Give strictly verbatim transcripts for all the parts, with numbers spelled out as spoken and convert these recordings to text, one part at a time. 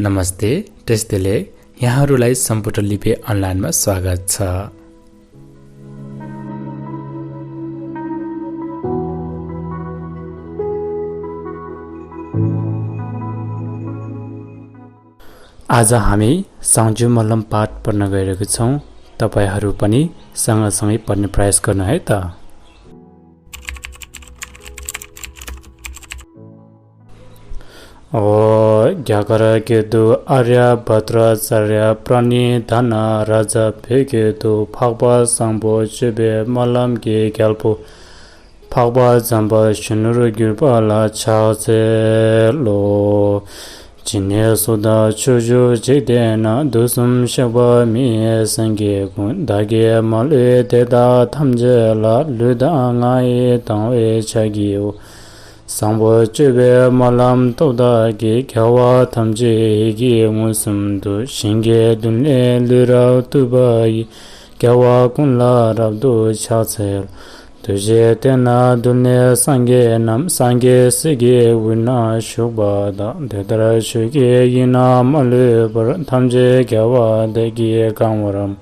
नमस्ते, टेस्टेले यहाँहरूलाई सम्पूर्ण लिपे अनलाइनमा स्वागत छ। आज हामी साङ्गजु मलम पाठ पढ्न गइरहेका छौँ। तपाईंहरू पनि सँगसँगै पढ्ने प्रयास गर्नु है त। ཨོ། རྒྱ་གར་སྐད་དུ། ཨཱརྱ་བྷ་དྲ་ཙརྱ་པྲ་ཎི་དྷ་ན་རཱ་ཛ། བོད་སྐད་དུ། འཕགས་པ་བཟང་པོ་སྤྱོད་པའི་སྨོན་ལམ་གྱི་རྒྱལ་པོ། འཕགས་པ་འཛོམས་པ་གཞོན་ནུར་གྱུར་པ་ལ་ཕྱག་འཚལ་ལོ། ཇི་སྙེད་སུ་དག་ཕྱོགས་བཅུའི་འཇིག་རྟེན་ན། དུས་གསུམ་གཤེགས་པ་མི་ཡི་སངས་རྒྱས་ཀུན། བདག་གིས་མ་ལུས་དེ་དག་ཐམས་ཅད་ལ། ལུས་དང་ངག་ཡིད་དང་བས་ཕྱག་བགྱིའོ། བཟང་པོ་སྤྱོད་པའི་སྨོན་ལམ་སྟོབས་དག་གིས། རྒྱལ་བ་ཐམས་ཅད་ཡིད་ཀྱིས་མངོན་སུམ་དུ། ཞིང་གི་རྡུལ་སྙེད་ལུས་རབ་བཏུད་པ་ཡི། རྒྱལ་བ་ཀུན་ལ་རབ་ཏུ་ཕྱག་འཚལ། རྡོ་རྗེ་གདན་ན་རྡུལ་སྙེད་སངས་རྒྱས་རྣམས། སངས་རྒྱས་སྲས་ཀྱི་དབུས་ན་བཞུགས་པ་དག། དེ་ལྟར་ཆོས་ཀྱི་དབྱིངས་རྣམས་མ་ལུས་པར། ཐམས་ཅད་རྒྱལ་བ་དག་གིས་གང་བར་མོས།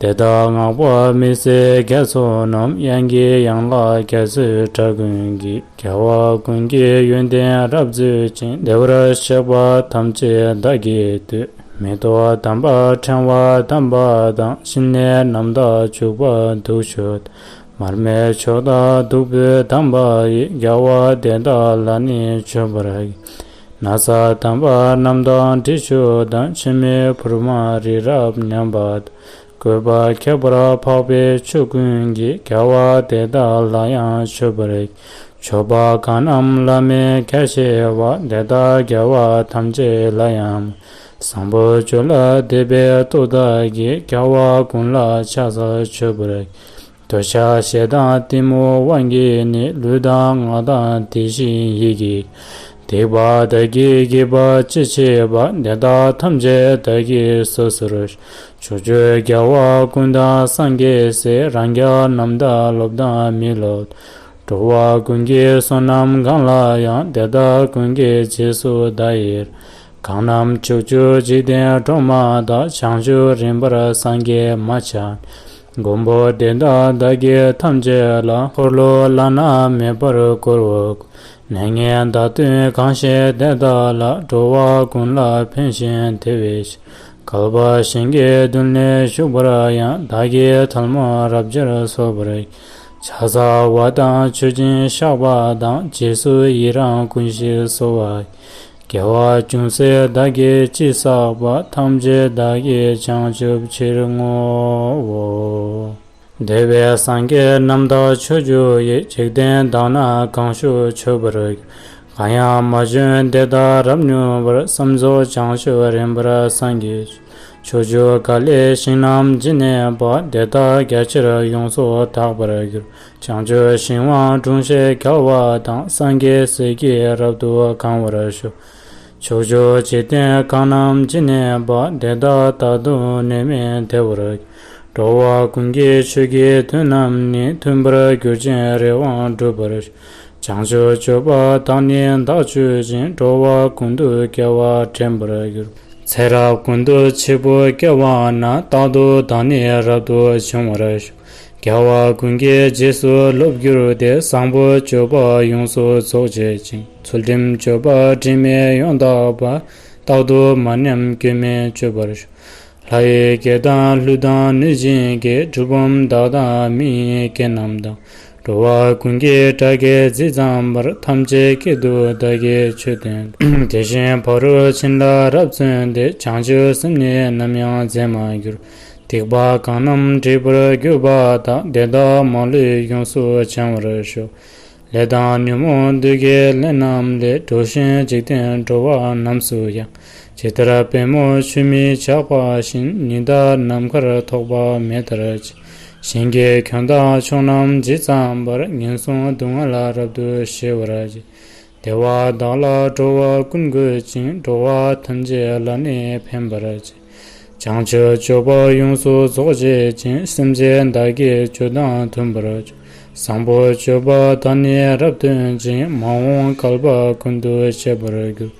དེ་དག་བསྔགས་པ་མི་ཟད་རྒྱ་མཚོ་རྣམས། དབྱངས་ཀྱི་ཡན་ལག་རྒྱ་མཚོའི་སྒྲ་ཀུན་གྱིས། རྒྱལ་བ་ཀུན་གྱི་ཡོན་ཏན་རབ་མཛོད་ཅིང་། བདེ་བར་གཤེགས་པ་ཐམས་ཅད་བདག་གིས་བཏུད། མེ་ཏོག་དམ་པ་ཕྲེང་བ་དམ་པ་དང་། ཕྱི་ནས་རྣམ་དག་བྱུག་པ་བདུག་སྤོས་དང་། མར་མེ་མཆོག་དང་བདུག་སྤོས་དམ་པ་ཡིས། རྒྱལ་བ་དེ་དག་ལ་ནི་མཆོད་པར་བགྱི། ན་བཟའ་དམ་པ་རྣམས་དང་དྲི་མཆོག་དང་། ཕྱེ་མའི་ཕུར་མ་རི་རབ་མཉམ་པ་དང་། བཀོད་པ་ཁྱད་པར་འཕགས་པའི་མཆོག་ཀུན་གྱིས། རྒྱལ་བ་དེ་དག་ལ་ཡང་མཆོད་པར་བགྱི། མཆོད་པ་གང་རྣམས་བླ་མེད་རྒྱ་ཆེ་བ། དེ་དག་རྒྱལ་བ་ཐམས་ཅད་ལ་ཡང་། བཟང་པོ་སྤྱོད་ལ་དད་པའི་སྟོབས་དག་གིས། རྒྱལ་བ་ཀུན་ལ་ཕྱག་འཚལ་མཆོད་པར་བགྱི། འདོད་ཆགས་ཞེ་སྡང་གཏི་མུག་དབང་གིས་ནི། ལུས་དང་ངག་དང་དེ་བཞིན་ཡིད་ཀྱིས། སྡིག་པ་བདག་གིས་བགྱིས་པ་ཅི་མཆིས་པ། དེ་དག་ཐམས་ཅད་བདག་གིས་སོ་སོར། ཕྱོགས་བཅུའི་རྒྱལ་བ་ཀུན་དང་སངས་རྒྱས་སྲས། རང་རྒྱལ་རྣམས་དང་སློབ་དང་མི་སློབ། འགྲོ་བ་ཀུན་གྱི་བསོད་ནམས་གང་ལ་ཡང་། དེ་དག་ཀུན་གྱི་རྗེས་སུ་བདག་ཡི་རང་། གང་རྣམས་ཕྱོགས་བཅུའི་འཇིག་རྟེན་འགྲོ་མ་དག། བྱང་ཆུབ་རིམ་པར་སངས་རྒྱས་མ་ཆགས། མགོན་པོ་དེ་དག་བདག་གིས་ཐམས་ཅད་ལ། འཁོར་ལོ་བླ་ན་མེད་པར་བསྐོར་བར་བསྐུལ། ནད་ངན་བདག་བཏོན་གང་བཞེད་དེ་དག་ལ། འགྲོ་བ་ཀུན་ལ་ཕན་ཞིང་བདེ་བའི་ཕྱིར། བསྐལ་པ་ཞིང་གི་རྡུལ་སྙེད་བཞུགས་པར་ཡང་། བདག་གིས་ཐལ་མོ་རབ་སྦྱར་གསོལ་བར་བགྱི། ཕྱག་འཚལ་བ་དང་མཆོད་ཅིང་བཤགས་པ་དང་། རྗེས་སུ་ཡི་རང་ཀུན་ཞིག་གསོལ་བ་ཡི། དགེ་བ་ཅུང་ཟད་བདག་གིས་ཅི་བསགས་པ། ཐམས་ཅད་བདག་གིས་བྱང་ཆུབ་ཕྱིར་བསྔོའོ། འདུས་པའི་སངས་རྒྱས་རྣམས་དང་ཕྱོགས་བཅུ་ཡི། འཇིག་རྟེན་དག་ན་གང་བཞུགས་མཆོད་པར་བགྱི། གང་ཡང་མ་བྱོན་དེ་དག་རབ་མྱུར་བར། བསམ་རྫོགས་བྱང་ཆུབ་རིམ་པར་སངས་རྒྱས་ཤོག། ཕྱོགས་བཅུ་ག་ལའི་ཞིང་རྣམས་ཇི་སྙེད་པ། དེ་དག་རྒྱ་ཆེར་ཡོངས་སུ་དག་པར་འགྱུར། བྱང་ཆུབ་ཤིང་དབང་དྲུང་བཞི་རྒྱལ་བ་དང་། སངས་རྒྱས་སྲས་ཀྱིས་རབ་ཏུ་གང་བར་ཤོག། ཕྱོགས་བཅུའི་འཇིག་རྟེན་གང་རྣམས་ཇི་སྙེད་པ། དེ་དག་རྟག་ཏུ་ནད་མེད་བདེ་བར་གྱུར། འགྲོ་བ་ཀུན་གྱི་ཆོས་ཀྱི་དོན་རྣམས་ནི། མཐུན་པར་གྱུར་ཅིང་རེ་བའང་འགྲུབ་པར་ཤོག། བྱང་ཆུབ་སྤྱོད་པ་དག་ནི་བདག་སྤྱོད་ཅིང་། འགྲོ་བ་ཀུན་ཏུ་སྐྱེ་བ་དྲན་པར་འགྱུར། ཚེ་རབས་ཀུན་ཏུ་འཆི་འཕོ་སྐྱེ་བ་ན། རྟག་ཏུ་བདག་ནི་རབ་ཏུ་འབྱུང་བར་ཤོག། རྒྱལ་བ་ཀུན་གྱི་རྗེས་སུ་སློབ་གྱུར་ཏེ། བཟང་པོ་སྤྱོད་པ་ཡོངས་སུ་རྫོགས་བྱེད་ཅིང་། ཚུལ་ཁྲིམས་སྤྱོད་པ་དྲི་མེད་ཡང་དག་པ། རྟག་ཏུ་མ་ཉམས་སྐྱོན་མེད་སྤྱོད་པར་ཤོག། ལྷ་ཡི་སྐད་དང་ཀླུ་དང་གནོད་སྦྱིན་སྐད། གྲུལ་བུམ་དག་དང་མི་ཡི་སྐད་རྣམས་དང་། འགྲོ་བ་ཀུན་གྱི་སྒྲ་སྐད་ཇི་ཙམ་པར། ཐམས་ཅད་སྐད་དུ་བདག་གིས་ཆོས་བསྟན་ཏོ། དེ་བཞིན་ཕ་རོལ་ཕྱིན་ལ་རབ་བརྩོན་ཏེ། བྱང་ཆུབ་སེམས་ནི་ནམ་ཡང་ཟད་མ་གྱུར། སྡིག་པ་གང་རྣམས་སྒྲིབ་པར་གྱུར་པ་དག། དེ་དག་མ་ལུས་ཡོངས་སུ་བྱང་བར་ཤོག། ལས་དང་ཉོན་མོངས་བདུད་ཀྱི་ལས་རྣམས་ལས། འགྲོ་ཞིང་འཇིག་རྟེན་འགྲོ་བ་རྣམས་སུ་ཡང་། ཇི་ལྟར་པད་མོ་ཆུ་མིག་ཆགས་པ་བཞིན། ཉི་ཟླ་ནམ་མཁར་ཐོགས་པ་མེ་ལྟར་གྱུར། ཞིང་གི་ཁྱོན་དང་ཕྱོགས་རྣམས་ཇི་ཙམ་པར། ངན་སོང་སྡུག་བསྔལ་ལ་རབ་ཏུ་ཞི་བར་བྱེད། བདེ་བ་དག་ལ་འགྲོ་བ་ཀུན་འགོད་ཅིང་། འགྲོ་བ་ཐམས་ཅད་ལ་ནི་ཕན་པར་བྱེད། བྱང་ཆུབ་སྤྱོད་པ་ཡོངས་སུ་རྫོགས་བྱེད་ཅིང་། སེམས་ཅན་བདག་གི་སྤྱོད་དང་མཐུན་པར་སྤྱོད། བཟང་པོ་སྤྱོད་པ་དག་ནི་རབ་སྟོན་ཅིང་། མ་འོངས་བསྐལ་པ་ཀུན་ཏུ་སྤྱད་པར་འགྱུར།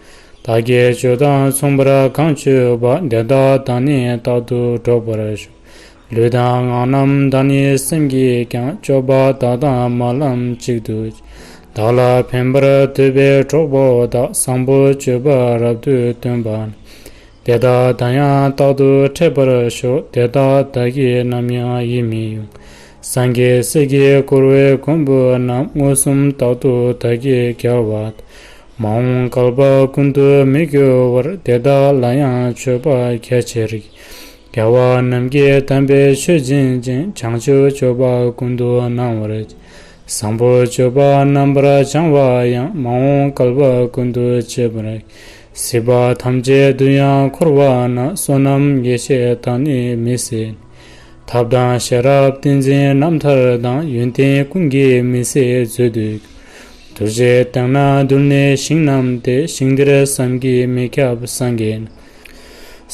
བདག་གིས་སྤྱོད་དང་མཚུངས་པར་གང་སྤྱོད་པ། དེ་དག་བདག་ནི་རྟག་ཏུ་སྒྲོག་པར་ཤོག། ལུས་དང་ངག་རྣམས་བདག་ནི་སེམས་ཀྱིས་ཀྱང་། སྤྱོད་པ་དག་དང་སྨོན་ལམ་གཅིག་ཏུ་བྱེད། བདག་ལ་ཕན་པར་འདོད་པའི་གྲོགས་པོ་དག། བཟང་པོ་སྤྱོད་པ་རབ་ཏུ་སྟོན་པ་ནི། དེ་དག་བདག་ཡང་རྟག་ཏུ་འཕྲད་པར་ཤོག། དེ་དག་བདག་གིས་ནམ་ཡང་ཡིད་མི་དབྱུང་། སངས་རྒྱས་སྲས་ཀྱིས་བསྐོར་བའི་མགོན་པོ་རྣམས། མངོན་སུམ་རྟག་ཏུ་བདག་གིས་རྒྱལ་བ་དང་། མ་འོངས་བསྐལ་པ་ཀུན་ཏུ་མི་སྐྱོ་བར། དེ་དག་ལ་ཡང་མཆོད་པ་རྒྱ་ཆེར་བགྱི། རྒྱལ་བ་རྣམས་ཀྱིས་དམ་པའི་ཆོས་སྦྱིན་ཅིང་། བྱང་ཆུབ་སྤྱོད་པ་ཀུན་ཏུ་སྣང་བར་བྱེད། བཟང་པོ་སྤྱོད་པ་རྣམ་པར་བྱང་བ་ཡང་། མ་འོངས་བསྐལ་པ་ཀུན་ཏུ་སྤྱད་པར་བགྱི། སྲིད་པ་ཐམས་ཅད་དུ་ཡང་འཁོར་བ་ན། བསོད་ནམས་ཡེ་ཤེས་དག་ནི་མི་ཟད། ཐབས་དང་ཤེས་རབ་ཏིང་འཛིན་རྣམ་ཐར་དང་། ཡོན་ཏན་ཀུན་གྱི་མི་ཟད་མཛོད་དུ་གྱུར། རྡོ་རྗེ་གདན་ན་འདུལ་ནས་ཞིང་རྣམས་ཏེ། ཞིང་འདིར་བསམ་གྱིས་མི་ཁྱབ་སངས་རྒྱས་རྣམས།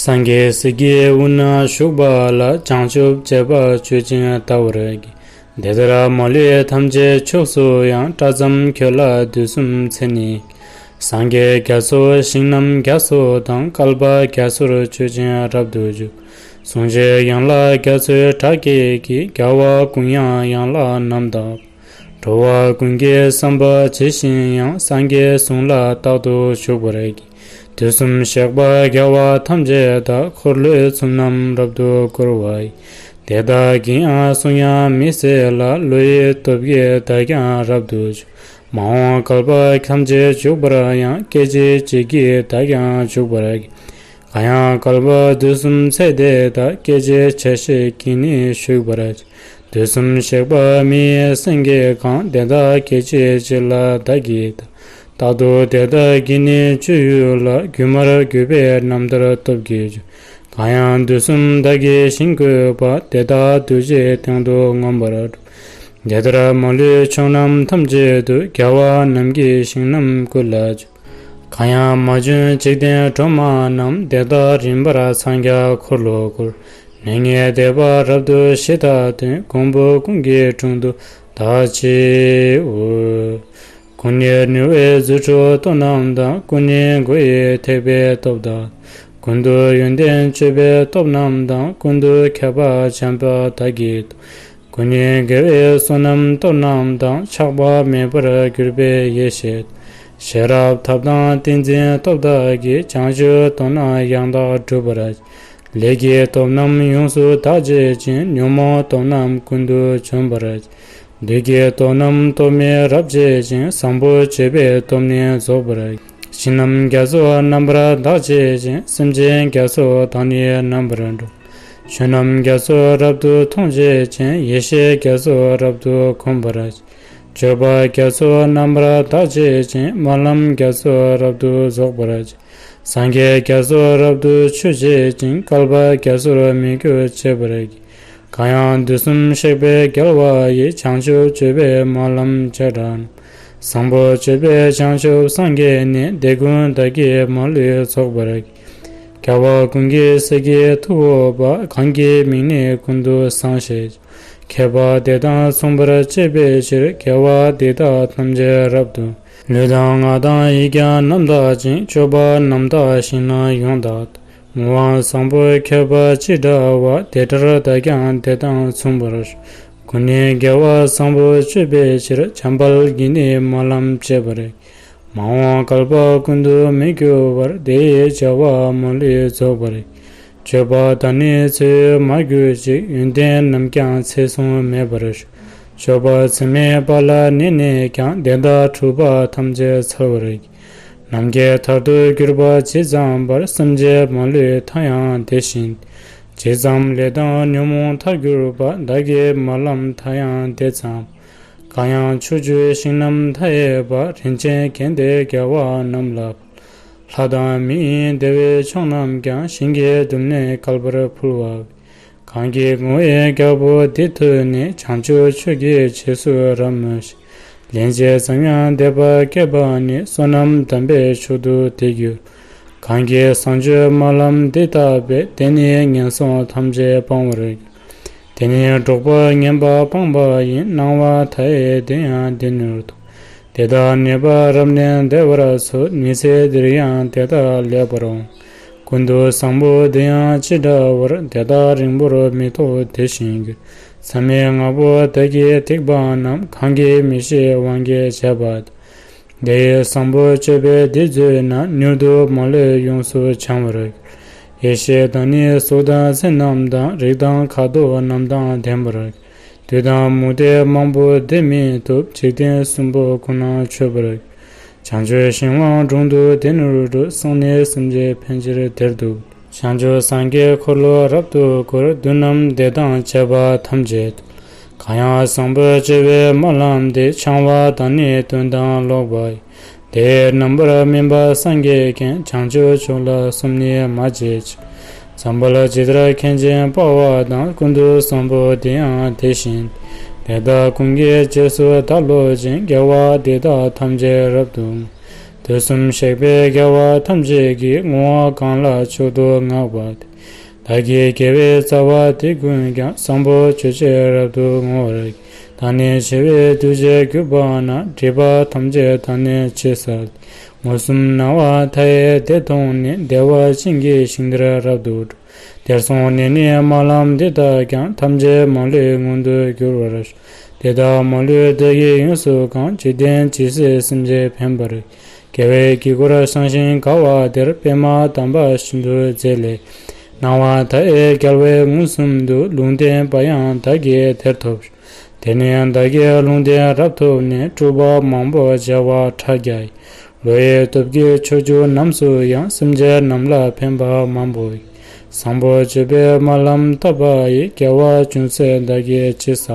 སངས་རྒྱས་སྲས་ཀྱི་དབུས་ན་བཞུགས་པ་ལ། བྱང་ཆུབ་སྤྱད་པ་སྤྱོད་ཅིང་བལྟ་བར་བགྱི། དེ་ལྟར་མ་ལུས་ཐམས་ཅད་ཕྱོགས་སུ་ཡང་། བཀྲ་མཚམས་ཁྱོད་ལ་དུས་གསུམ་ཚེ་ནི། སངས་རྒྱས་རྒྱ་མཚོ་ཞིང་རྣམས་རྒྱ་མཚོ་དང་། བསྐལ་པ་རྒྱ་མཚོར་སྤྱོད་ཅིང་རབ་ཏུ་འཇུག། གཟུངས་བཅས་ཡན་ལག་རྒྱ་མཚོའི་སྒྲ་སྐད་ཀྱིས། རྒྱལ་བ་ཀུན་དབྱངས་ཡན་ལག་རྣམས་དག་པ། འགྲོ་བ་ཀུན་གྱི་བསམ་པ་ཇི་བཞིན་དབྱངས། སངས་རྒྱས་གསུང་ལ་རྟག་ཏུ་ཞུགས་པར་བགྱི། དུས་གསུམ་གཤེགས་པ་རྒྱལ་བ་ཐམས་ཅད་དག། འཁོར་ལོའི་ཚུལ་རྣམས་རབ་ཏུ་བསྐོར་བ་ཡི། དེ་དག་གི་ཡང་གསུང་ཡང་མི་ཟད་ལ། བློ་ཡི་སྟོབས་ཀྱིས་བདག་ཀྱང་རབ་ཏུ་འཇུག། མ་འོངས་བསྐལ་པ་ཐམས་ཅད་འཇུག་པར་ཡང་། སྐད་ཅིག་གཅིག་གིས་བདག་ཀྱང་འཇུག་པར་བགྱི། གང་ཡང་བསྐལ་པ་དུས་གསུམ་ཚེ་འདི་དག། སྐད་ཅིག་ཆ་ཤས་ཀྱིས་ནི་ཞུགས་པར་བགྱི། དུས་གསུམ་གཤེགས་པ་མི་ཡི་སེང་གེ་གང་། དེ་དག་སྐད་ཅིག་གཅིག་ལ་བདག་གིས་བལྟ། རྟག་ཏུ་དེ་དག་གི་ནི་སྤྱོད་ཡུལ་ལ། སྒྱུ་མར་གྱུར་པའི་རྣམ་ཐར་སྟོབས་ཀྱིས་འཇུག། གང་ཡང་དུས་གསུམ་བདག་གིས་ཞིང་བཀོད་པ། དེ་དག་རྡོ་རྗེའི་སྟེང་དུ་མངོན་པར་འགྲུབ། དེ་ལྟར་མ་ལུས་ཕྱོགས་རྣམས་ཐམས་ཅད་དུ། རྒྱལ་བ་རྣམས་ཀྱི་ཞིང་རྣམས་ཀུན་ལ་འཇུག། གང་ཡང་མ་བྱོན་འཇིག་རྟེན་སྒྲོན་མ་རྣམས། དེ་དག་རིམ་པར་འཚང་རྒྱ་འཁོར་ལོ་བསྐོར། ནད་ངན་སྡེ་པ་རབ་ཏུ་ཞི་དང་ལྡན། མགོན་པོ་ཀུན་གྱི་དྲུང་དུ་བདག་མཆིའོ། ཀུན་ནས་ནུས་པའི་རྫུ་འཕྲུལ་སྟོབས་རྣམས་དང་། ཀུན་ནས་མགོ་ཡི་ཐེག་པའི་སྟོབས་དང་། ཀུན་ཏུ་ཡོན་ཏན་སྤྱོད་པའི་སྟོབས་རྣམས་དང་། ཀུན་ཏུ་ཁྱབ་པ་འཇམ་དཔལ་དག་གི་སྟོབས། ཀུན་ནས་དགེ་བའི་བསོད་ནམས་སྟོབས་རྣམས་དང་། ཆགས་པ་མེད་པར་གྱུར་པའི་ཡེ་ཤེས། ཤེས་རབ་ཐབས་དང་ཏིང་འཛིན་སྟོབས་དག་གིས། བྱང་ཆུབ་དོན་རྣམས་ཡང་དག་འགྲུབ་པར་བྱེད། ལས་ཀྱི་སྟོབས་རྣམས་ཡོངས་སུ་དག་བྱེད་ཅིང་། ཉོན་མོངས་སྟོབས་རྣམས་ཀུན་ཏུ་འཇོམས་པར་བྱེད། བདུད་ཀྱི་སྟོབས་རྣམས་སྟོབས་མེད་རབ་བྱེད་ཅིང་། བཟང་པོ་སྤྱོད་པའི་སྟོབས་ནི་རྫོགས་པར་བྱེད། ཞིང་རྣམས་རྒྱ་མཚོ་རྣམ་པར་དག་བྱེད་ཅིང་། སེམས་ཅན་རྒྱ་མཚོ་དག་ནི་རྣམ་པར་སྒྲོལ། ཆོས་རྣམས་རྒྱ་མཚོ་རབ་ཏུ་མཐོང་བྱེད་ཅིང་། ཡེ་ཤེས་རྒྱ་མཚོ་རབ་ཏུ་གོམས་པར་བྱེད། སྤྱོད་པ་རྒྱ་མཚོ་རྣམ་པར་དག་བྱེད་ཅིང་། སྨོན་ལམ་རྒྱ་མཚོ་རབ་ཏུ་རྫོགས་པར་བྱེད། སངས་རྒྱས་རྒྱ་མཚོ་རབ་ཏུ་མཆོད་བྱེད་ཅིང་། བསྐལ་པ་རྒྱ་མཚོར་མི་སྐྱོ་བྱེད་པར་བགྱི། གང་ཡང་དུས་གསུམ་གཤེགས་པའི་རྒྱལ་བ་ཡི། བྱང་ཆུབ་སྤྱོད་པའི་སྨོན་ལམ་བྱེ་བྲག་རྣམས། བཟང་པོ་སྤྱོད་པས་བྱང་ཆུབ་སངས་རྒྱས་ནས། དེ་ཀུན་བདག་གིས་མ་ལུས་རྫོགས་པར་བགྱི། རྒྱལ་བ་ཀུན་གྱི་སྲས་ཀྱི་ཐུ་བོ་པ། གང་གི་མིང་ནི་ཀུན་ཏུ་བཟང་ཞེས་བྱ། མཁས་པ་དེ་དང་མཚུངས་པར་སྤྱད་པའི་ཕྱིར། དགེ་བ་འདི་དག་ཐམས་ཅད་རབ་ཏུ། ལུས་དང་ངག་དང་ཡིད་ཀྱང་རྣམ་དག་ཅིང་། སྤྱོད་པ་རྣམ་དག་ཞིང་རྣམས་ཡོངས་དག་སྟེ། མི་དབང་བཟང་པོ་མཁས་པ་ཅི་འདྲ་བ། དེ་ལྟར་བདག་ཀྱང་དེ་དང་མཚུངས་པར་ཤོག། ཀུན་ནས་དགེ་བ་བཟང་པོ་སྤྱོད་པའི་ཕྱིར། འཇམ་དཔལ་གྱིས་ནི་སྨོན་ལམ་བྱེད་པར། མ་འོངས་བསྐལ་པ་ཀུན་ཏུ་མི་སྐྱོ་བར། དེ་ཡི་བྱ་བ་མ་ལུས་རྫོགས་པར། སྤྱོད་པ་དག་ནི་ཚེ་ཡོད་མ་གྱུར་ཅིག། ཡོན་ཏན་རྣམས་ཀྱང་ཚེ་གཟུང་མེད་པར་ཤོག། སྤྱོད་པ་ཚད་མེད་པ་ལ་གནས་ནས་ཀྱང་། དེ་དག་འཁྲུལ་པ་ཐམས་ཅད་འཚལ་བར་བགྱི། ནམ་མཁའི་མཐར་ཐུག་གྱུར་པ་ཇི་ཙམ་པར། སེམས་ཅན་མ་ལུས་མཐའ་ཡང་དེ་བཞིན་ཏེ། ཇི་ཙམ་ལས་དང་ཉོན་མོངས་མཐར་གྱུར་པ། བདག་གི་སྨོན་ལམ་མཐའ་ཡང་དེ་ཙམ། གང་ཡང་ཕྱོགས་བཅུའི་ཞིང་རྣམས་མཐའ་ཡས་པ། རིན་ཆེན་གན་དེ་རྒྱལ་བ་རྣམས་ལ་ཕུལ། ལྷ་དང་མི་ཡི་བདེ་བའི་མཆོག་རྣམས་ཀྱང་། ཞིང་གི་རྡུལ་ནི་བསྐལ་པར་ཕུལ་བ་བས། གང་གིས་བསྔོ་བའི་རྒྱལ་པོ་འདི་ཐོས་ནས། བྱང་ཆུབ་མཆོག་གི་རྗེས་སུ་རབ་མོས་ཤིང་། ལན་ཅིག་ཙམ་ཡང་དད་པ་སྐྱེས་པ་ནི། བསོད་ནམས་དམ་པའི་མཆོག་ཏུ་དེ་གྱུར། གང་གིས་བཟང་སྤྱོད་སྨོན་ལམ་འདི་བཏབ་པས། དེ་ནི་ངན་སོང་ཐམས་ཅད་སྤང་བར་འགྱུར། དེ་ནི་འགྲོགས་པ་ངན་པ་སྤངས་པ་ཡིན། སྣང་བ་མཐའ་ཡས་དེ་ཡང་དེ་ནས་ཐོབ། དེ་དག་ནད་པ་རབ་གནས་བདེ་བར་གསོ། ཉི་ཚེ་འདིར་ཡང་དེ་ལྟར་ལེགས་པར་འོང་། ཀུན་ཏུ་བཟང་པོ་འདི་ཡང་ཅི་འདྲ་བར། དེ་དག་རིང་པོར་མི་ཐོགས་དེ་བཞིན་གྱིས། མཚམས་མེད་ལྔ་པོ་བདག་གིས་ཐེག་པ་རྣམས། གང་གིས་མི་ཤེས་དབང་གིས་བྱས་པ་དེ། དེ་ཡི་བཟང་པོ་སྤྱོད་པས་འདི་མཛོད་ན། མྱུར་དུ་མ་ལུས་ཡོངས་སུ་བྱང་བར་འགྱུར། ཡེ་ཤེས་དང་ནི་གཟུགས་དང་སེམས་རྣམས་དང་། རིགས་དང་ཁ་དོག་རྣམས་དང་ལྡན་པར་འགྱུར། བདུད་དང་མུ་སྟེགས་མང་པོ་འདི་མི་ཐུབ། འཇིག་རྟེན་གསུམ་པོ་ཀུན་ལ་མཆོད་པར་འགྱུར། བྱང་ཆུབ་ཤིང་དབང་དྲུང་དུ་དེ་ནུར་འགྲོ། གསང་གནས་སེམས་ཅན་ཕན་ཕྱིར་དེར་འདུག། བྱང་ཆུབ་སངས་རྒྱས་འཁོར་ལོ་རབ་ཏུ་བསྐོར། བདུད་རྣམས་བདེ་དང་བྱེད་པ་ཐམས་ཅད། གང་ཡང་བཟང་པོ་སྤྱོད་པའི་སྨོན་ལམ་འདི། འཆང་བ་དང་ནི་དོན་དམ་ཀློག་པ་ཡིས། དེའི་རྣམ་པར་སྨིན་པ་སངས་རྒྱས་མཁྱེན། བྱང་ཆུབ་མཆོག་ལ་སོམ་ཉི་མ་བྱེད་ཅིག། འཛམ་བུ་གླིང་ཇི་ལྟར་མཁྱེན་ཅིང་དཔའ་བ་དང་། ཀུན་ཏུ་བཟང་པོ་དེ་ཡང་དེ་བཞིན་ཏེ། དེ་དག་ཀུན་གྱི་རྗེས་སུ་བདག་སློབ་ཅིང་། དགེ་བ་འདི་དག་ཐམས་ཅད་རབ་ཏུ། དུས་གསུམ་གཤེགས་པའི་རྒྱལ་བ་ཐམས་ཅད་ཀྱིས། བསྔོ་བ་གང་ལ་མཆོག་ཏུ་བསྔགས་པ་དེ། བདག་གི་དགེ་བའི་རྩ་བ་འདི་ཀུན་ཀྱང་། བཟང་པོ་སྤྱོད་ཕྱིར་རབ་ཏུ་བསྔོ་བར་བགྱི། བདག་ནི་ཆེ་བའི་གདུལ་བྱའི་རྒྱུད་པ་ན། སྒྲིབ་པ་ཐམས་ཅད་དག་ནི་ཕྱིར་བསལ་ཏེ། མངོན་སུམ་སྣང་བ་མཐའ་ཡས་དེ་མཐོང་ནས། བདེ་བ་ཅན་གྱི་ཞིང་དེར་རབ་ཏུ་འགྲོ། དེར་སོང་ནས་ནི་སྨོན་ལམ་འདི་དག་ཀྱང་། ཐམས་ཅད་མ་ལུས་མངོན་དུ་འགྱུར་བར་ཤོག། དེ་དག་མ་ལུས་བདག་གིས་ཡོངས་སུ་གང་། འཇིག་རྟེན་ཇི་སྲིད་སེམས་ཅན་ཕན་པར། རྒྱལ་བའི་དཀྱིལ་འཁོར་བཤམས་ཤིང་དགའ་བ་དེར། པདྨ་དམ་པ་ཤིན་ཏུ་མཛེས་ལས། སྣང་བ་མཐའ་ཡས་རྒྱལ་བས་མངོན་སུམ་དུ། ལུང་བསྟན་པ་ཡང་བདག་གིས་དེར་ཐོབ་ཤོག། དེ་ནས་བདག་གིས་ལུང་བསྟན་རབ་ཐོབ་ནས། སྤྲུལ་པ་མང་པོ་བྱེ་བ་ཕྲག་བརྒྱ་ཡིས། བློ་ཡི་སྟོབས་ཀྱིས་ཕྱོགས་བཅུ་རྣམས་སུ་ཡང་། སེམས་ཅན་རྣམས་ལ་ཕན་པ་མང་པོ་ཡོད། བཟང་པོ་སྤྱོད་པའི་སྨོན་ལམ་བཏབ་པ་ཡིས། དགེ་བ་ཅུང་ཟད་བདག་གིས་ཅི་བསགས་པ།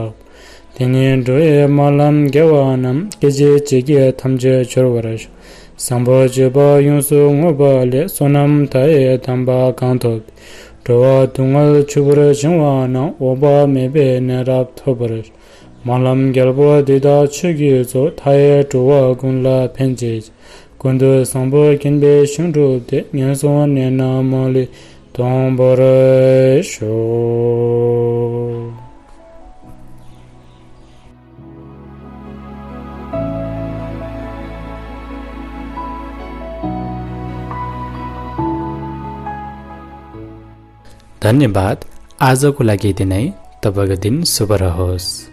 དེ་ནི་འགྲོ་བའི་སྨོན་ལམ་དགེ་བ་རྣམས། སྐད་ཅིག་གཅིག་གིས་ཐམས་ཅད་འབྱོར་བར་ཤོག། བཟང་པོ་སྤྱོད་པ་ཡོངས་སུ་བསྔོས་པ་ལས། བསོད་ནམས་མཐའ་ཡས་དམ་པ་གང་ཐོབ་པའི། འགྲོ་བ་སྡུག་བསྔལ་ཆུ་བུར་འབྱུང་བ་རྣམས། འོད་དཔག་མེད་པའི་གནས་རབ་ཐོབ་པར་ཤོག། སྨོན་ལམ་རྒྱལ་པོ་འདི་དག་མཆོག་གི་གཙོ། མཐའ་ཡས་འགྲོ་བ་ཀུན་ལ་ཕན་བྱེད་ཅིང་། ཀུན་ཏུ་བཟང་པོ་མཁྱེན་པའི་ཞིང་སྒྲུབ་སྟེ། ངན་སོང་གནས་རྣམས་མ་ལུས་སྟོངས་པར་ཤོག། धन्यवाद। आजको लागि यति नै। तपाईँको दिन शुभ रहोस्।